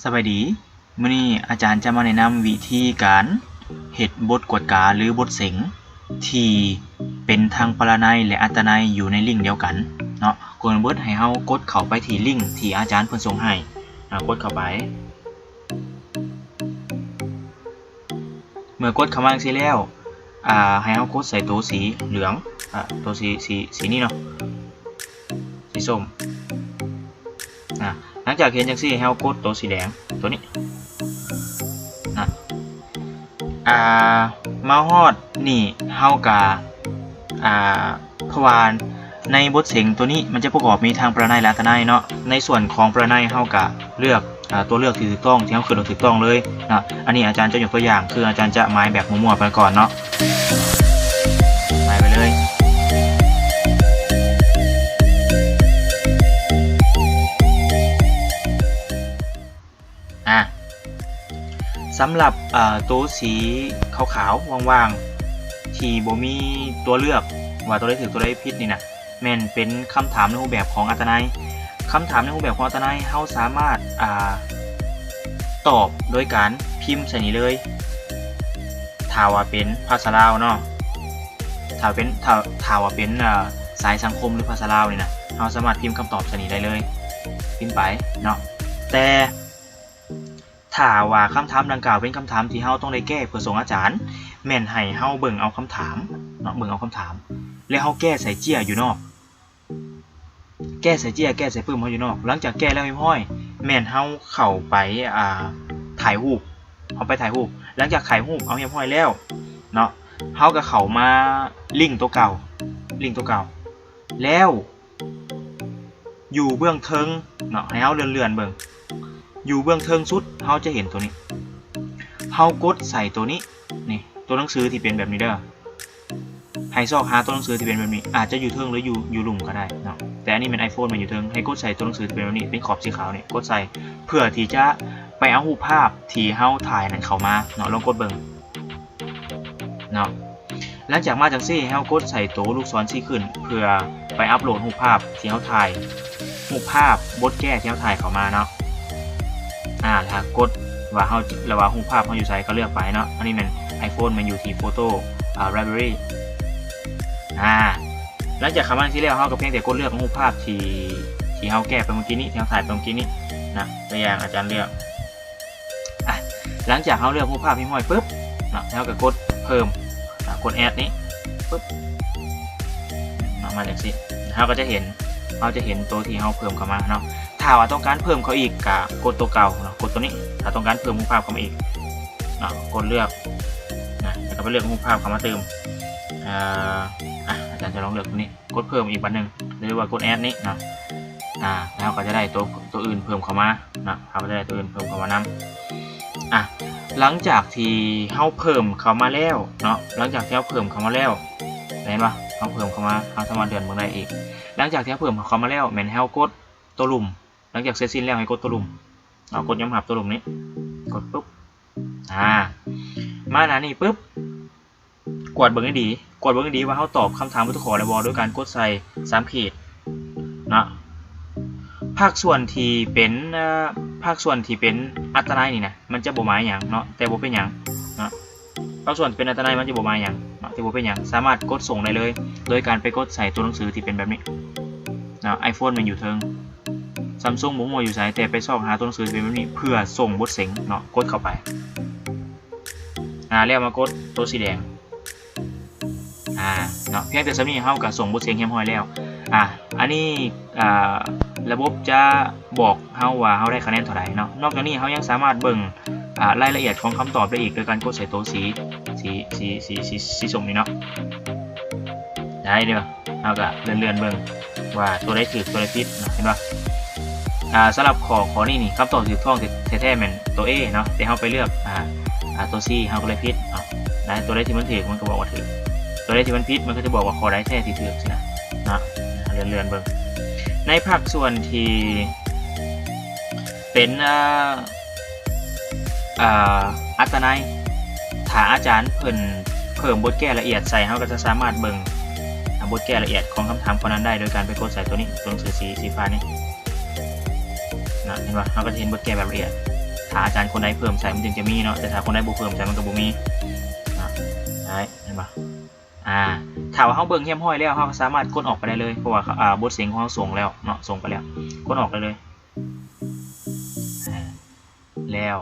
ສະບາຍດີ, ມື້ນີ້ອາຈານຈະມາແນະນຳວິທີການເຮັດບົດກວດກາ ຫຼື ບົດເສັງທີ່ເປັນທັງປະລະໄນ ແລະ ອັດຕະໄນຢູ່ໃນລິ້ງດຽວກັນເນາະ. ກ່ອນອື່ນເບີດໃຫ້ເຮົາກົດເຂົ້າໄປທີ່ລິ້ງທີ່ອາຈານເພິ່ນສົ່ງໃຫ້, ອາ, ກົດເຂົ້າໄປ. ເມື່ອກົດເຂົ້າມາຈັ່ງຊີ້ແລ້ວ, ອາ, ໃຫ້ເຮົາກົດໃສ່ໂຕສີເຫຼືອງ, ອາ, ໂຕສີ, ສີ, ສີນີ້ເນາະ, ສີສົ້ມ. ອາ, ຫຼັງຈາກເຫັນຈັ່ງຊີ້ ໃຫ້ເຮົາກົດໂຕສີແດງ ໂຕນີ້ນະ. ອາ, ມາຮອດນີ້ເຮົາກະ, ອາ, ເພາະວ່າໃນບົດເສັງໂຕນີ້ມັນຈະປະກອບມີທັງປະລະໄນ ແລະ ອັດຕະໄນເນາະ. ໃນສ່ວນຂອງປະລະໄນເຮົາກະເລືອກ, ອາ, ຕົວເລືອກທີ່ຖືກຕ້ອງ ທີ່ເຮົາຄິດວ່າຖືກຕ້ອງເລີຍເນາະ. ອັນນີ້ອາຈານຈະຍົກຕົວຢ່າງ ຄືອາຈານຈະໝາຍແບບມົວໆໄປກ່ອນເນາະ. ໝາຍໄປເລີຍ. ອາ, ສຳລັບ, ເອີ, ໂຕສີຂາວໆ ຫວ່າງໆ ທີ່ບໍ່ມີຕົວເລືອກວ່າໂຕໃດຖືກ ໂຕໃດຜິດນີ້ນະ, ແມ່ນເປັນຄຳຖາມໃນຮູບແບບຂອງອັດຕະໄນ. ຄຳຖາມໃນຮູບແບບຂອງອັດຕະໄນ ເຮົາສາມາດ, ອາ, ຕອບໂດຍການພິມໃສ່ນີ້ເລີຍ. ຖ້າວ່າເປັນພາສາລາວເນາະ, ຖ້າເປັນ, ຖ້າ, ຖ້າວ່າເປັນ, ເອີ, ສາຍສັງຄົມ ຫຼື ພາສາລາວນີ້ນະ, ເຮົາສາມາດພິມຄຳຕອບໃສ່ນີ້ໄດ້ເລີຍ, ພິມໄປເນາະ. ແຕ່ຖ້າວ່າຄຳຖາມດັ່ງກ່າວເປັນຄຳຖາມທີ່ເຮົາຕ້ອງໄດ້ແກ້ເພື່ອສົ່ງອາຈານ, ແມ່ນໃຫ້ເຮົາເບິ່ງເອົາຄຳຖາມເນາະ, ເບິ່ງເອົາຄຳຖາມ ແລ້ວເຮົາແກ້ໃສ່ເຈ້ຍຢູ່ນອກ. ແກ້ໃສ່ເຈ້ຍ ແກ້ໃສ່ປຶ້ມເຮົາຢູ່ນອກ. ຫຼັງຈາກແກ້ແລ້ວຮຽບຮ້ອຍ ແມ່ນເຮົາເຂົ້າໄປ, ອາ, ຖ່າຍຮູບ, ເຮົາໄປຖ່າຍຮູບ. ຫຼັງຈາກຖ່າຍຮູບເອົາຮຽບຮ້ອຍແລ້ວເນາະ, ເຮົາກໍເຂົ້າມາລິ້ງໂຕເກົ່າ, ລິ້ງໂຕເກົ່າ. ແລ້ວຢູ່ເບື້ອງເທິງເນາະ, ໃຫ້ເຮົາເລື່ອນໆເບິ່ງ. ຢູ່ເບື້ອງເທິງສຸດເຮົາຈະເຫັນໂຕນີ້, ເຮົາກົດໃສ່ໂຕນີ້. ນີ້ ຕົວໜັງສືທີ່ເປັນແບບນີ້ເດີ, ໃຫ້ຊອກຫາຕົວໜັງສືທີ່ເປັນແບບນີ້, ອາດຈະຢູ່ເທິງ ຫຼື ຢູ່, ຢູ່ລຸ່ມກໍໄດ້ເນາະ. ແຕ່ອັນນີ້ແມ່ນ iPhone ແມ່ນຢູ່ເທິງ. ໃຫ້ກົດໃສ່ຕົວໜັງສືທີ່ເປັນແບບນີ້, ເປັນຂອບສີຂາວນີ້, ກົດໃສ່ເພື່ອທີ່ຈະໄປເອົາຮູບພາບທີ່ເຮົາຖ່າຍນັ້ນເຂົ້າມາເນາະ. ລອງກົດເບິ່ງເນາະ. ຫຼັງຈາກມາຈັ່ງຊີ້ ໃຫ້ເຮົາກົດໃສ່ໂຕລູກສອນຊີ້ຂຶ້ນ ເພື່ອໄປອັບໂຫຼດຮູບພາບທີ່ເຮົາຖ່າຍ, ຮູບພາບບົດແກ້ທີ່ເຮົາຖ່າຍເຂົ້າມາເນາະ. ອາ, ຖ້າກົດວ່າເຮົາ, ລະວ່າຮູບພາບເຮົາຢູ່ໃສກໍເລືອກໄປເນາະ. ອັນນີ້ແມ່ນ iPhone ແມ່ນຢູ່ທີ່ Photo, ອາ, Library. ອາ, ຫຼັງຈາກເຂົ້າມາຈັ່ງຊີ້ແລ້ວ ເຮົາກໍພຽງແຕ່ກົດເລືອກຮູບພາບທີ່, ທີ່ເຮົາແກ້ໄປເມື່ອກີ້ນີ້, ທີ່ເຮົາຖ່າຍໄປເມື່ອກີ້ນີ້ນະ. ຕົວຢ່າງອາຈານເລືອກ, ອາ, ຫຼັງຈາກເຮົາເລືອກຮູບພາບຮຽບຮ້ອຍປຶບເນາະ, ເຮົາກໍກົດເພີ່ມ, ອາ, ກົດ add ນີ້ປຶບເນາະ, ມາຈັ່ງຊີ້ ເຮົາກໍຈະເຫັນ, ເຮົາຈະເຫັນໂຕທີ່ເຮົາເພີ່ມເຂົ້າມາເນາະ. ຖ້າວ່າຕ້ອງການເພີ່ມເຂົ້າອີກ ກໍກົດໂຕເກົ່າເນາະ, ກົດໂຕນີ້. ຖ້າຕ້ອງການເພີ່ມຮູບພາບເຂົ້າມາອີກເນາະ, ກົດເລືອກນະ, ແລ້ວກໍໄປເລືອກຮູບພາບເຂົ້າມາຕື່ມ. ອາ, ອາ, ອາຈານຈະລອງເລືອກໂຕນີ້, ກົດເພີ່ມອີກບາດໜຶ່ງ ຫຼືວ່າກົດ add ນີ້ເນາະ. ອາ, ແລ້ວເຮົາກໍຈະໄດ້ໂຕ, ໂຕອື່ນເພີ່ມເຂົ້າມາເນາະ, ເຮົາກໍຈະໄດ້ໂຕອື່ນເພີ່ມເຂົ້າມານຳ. ອາ, ຫຼັງຈາກທີ່ເຮົາເພີ່ມເຂົ້າມາແລ້ວເນາະ, ຫຼັງຈາກທີ່ເຮົາເພີ່ມເຂົ້າມາແລ້ວ, ເຫັນບໍ່? ເຮົາເພີ່ມເຂົ້າມາ, ເຮົາສາມາດເລື່ອນເບິ່ງໄດ້ອີກ. ຫຼັງຈາກທີ່ເຮົາເພີ່ມເຂົ້າມາແລ້ວ ແມ່ນໃຫ້ເຮົາກົດໂຕລຸ່ມ. ຫຼັງຈາກເສັດສິ້ນແລ້ວ ໃຫ້ກົດໂຕລຸ່ມເນາະ, ກົດຍ້ອນຮັບໂຕລຸ່ມນີ້, ກົດປຶບ. ອາ, ມາໜ້ານີ້ປຶບ, ກວດເບິ່ງໃຫ້ດີ, ກວດເບິ່ງໃຫ້ດີວ່າເຮົາຕອບຄຳຖາມເບິດທຸກຂໍ້ແລ້ວບໍ່ ໂດຍການກົດໃສ່ສາມຂີດເນາະ. ພາກສ່ວນທີ່ເປັນ, ເອີ, ພາກສ່ວນທີ່ເປັນອັດຕະໄນນີ້ນະ ມັນຈະບໍ່ໝາຍຫຍັງເນາະ, ແຕ່ບໍ່ເປັນຫຍັງເນາະ. ພາກສ່ວນທີ່ເປັນອັດຕະໄນມັນຈະບໍ່ໝາຍຫຍັງເນາະ, ແຕ່ບໍ່ເປັນຫຍັງ, ສາມາດກົດສົ່ງໄດ້ເລີຍ ໂດຍການໄປກົດໃສ່ຕົວໜັງສືທີ່ເປັນແບບນີ້ເນາະ. iPhone ແມ່ນຢູ່ເທິງ, Samsung ບໍ່ຮູ້ວ່າຢູ່ໃສ, ແຕ່ໄປຊອກຫາຕົວໜັງສືທີ່ເປັນແບບນີ້ເພື່ອສົ່ງບົດເສັງເນາະ, ກົດເຂົ້າໄປ. ອາ, ແລ້ວມາກົດໂຕສີແດງ. ອາ, ເນາະ, ພຽງແຕ່ສ່ຳນີ້ເຮົາກໍສົ່ງບົດເສັງຮຽບຮ້ອຍແລ້ວ. ອາ, ອັນນີ້, ອາ, ລະບົບຈະບອກເຮົາວ່າເຮົາໄດ້ຄະແນນເທົ່າໃດເນາະ. ນອກຈາກນີ້ເຮົາຍັງສາມາດເບິ່ງ, ອາ, ລາຍລະອຽດຂອງຄຳຕອບໄດ້ອີກ ໂດຍການກົດໃສ່ໂຕສີ, ສີ, ສີ, ສີ, ສີ, ສີສົ້ມນີ້ເນາະ. ໄດ້ເດີ. ເຮົາກໍເລື່ອນໆເບິ່ງວ່າຕົວໃດຖືກ ຕົວໃດຜິດເນາະ, ເຫັນບໍ່? ອາ, ສຳລັບຂໍ້, ຂໍ້ນີ້ນີ້ ຄຳຕອບທີ່ຖືກຕ້ອງແທ້ໆແມ່ນຕົວ A ເນາະ, ແຕ່ເຮົາໄປເລືອກ, ອາ, ອາ, ຕົວ C ເຮົາກໍເລີຍຜິດເນາະ. ນະ, ຕົວໃດທີ່ມັນຖືກ ມັນກໍບອກວ່າຖືກ, ຕົວໃດທີ່ມັນຜິດ ມັນກໍຈະບອກວ່າຂໍ້ໃດແທ້ທີ່ຖືກຊີ້ນະເນາະ. ອາ, ເລື່ອນໆເບິ່ງ ໃນພາກສ່ວນທີ່ເປັນ, ອາ, ອາ, ອັດຕະໄນ, ຖ້າອາຈານເພິ່ນເພີ່ມບົດແກ້ລະອຽດໃສ່, ເຮົາກໍຈະສາມາດເບິ່ງ, ອາ, ບົດແກ້ລະອຽດຂອງຄຳຖາມຂໍ້ນັ້ນໄດ້ ໂດຍການໄປກົດໃສ່ຕົວນີ້, ຕົວໜັງສືສີ, ສີຟ້ານີ້ນະ, ເຫັນບໍ່? ເຮົາກໍຈະເຫັນບົດແກ້ແບບລະອຽດ. ຖ້າອາຈານຄົນໃດເພີ່ມໃສ່ມັນຈຶ່ງຈະມີເນາະ ແຕ່ຖ້າຄົນໃດບໍ່ເພີ່ມໃສ່ມັນກໍບໍ່ມີນະ. ໄດ້ ເຫັນບໍ່? ອ່າ ຖ້າວ່າເຮົາເບິ່ງຮຽບຮ້ອຍແລ້ວ ເຮົາກໍສາມາດກົດອອກໄປໄດ້ເລີຍ ເພາະວ່າ ອ່າ ບົດເສັງຂອງເຮົາສົ່ງແລ້ວເນາະ ສົ່ງໄປແລ້ວ ກົດອອກໄດ້ເລີຍ. ອ່າ ແລ້ວ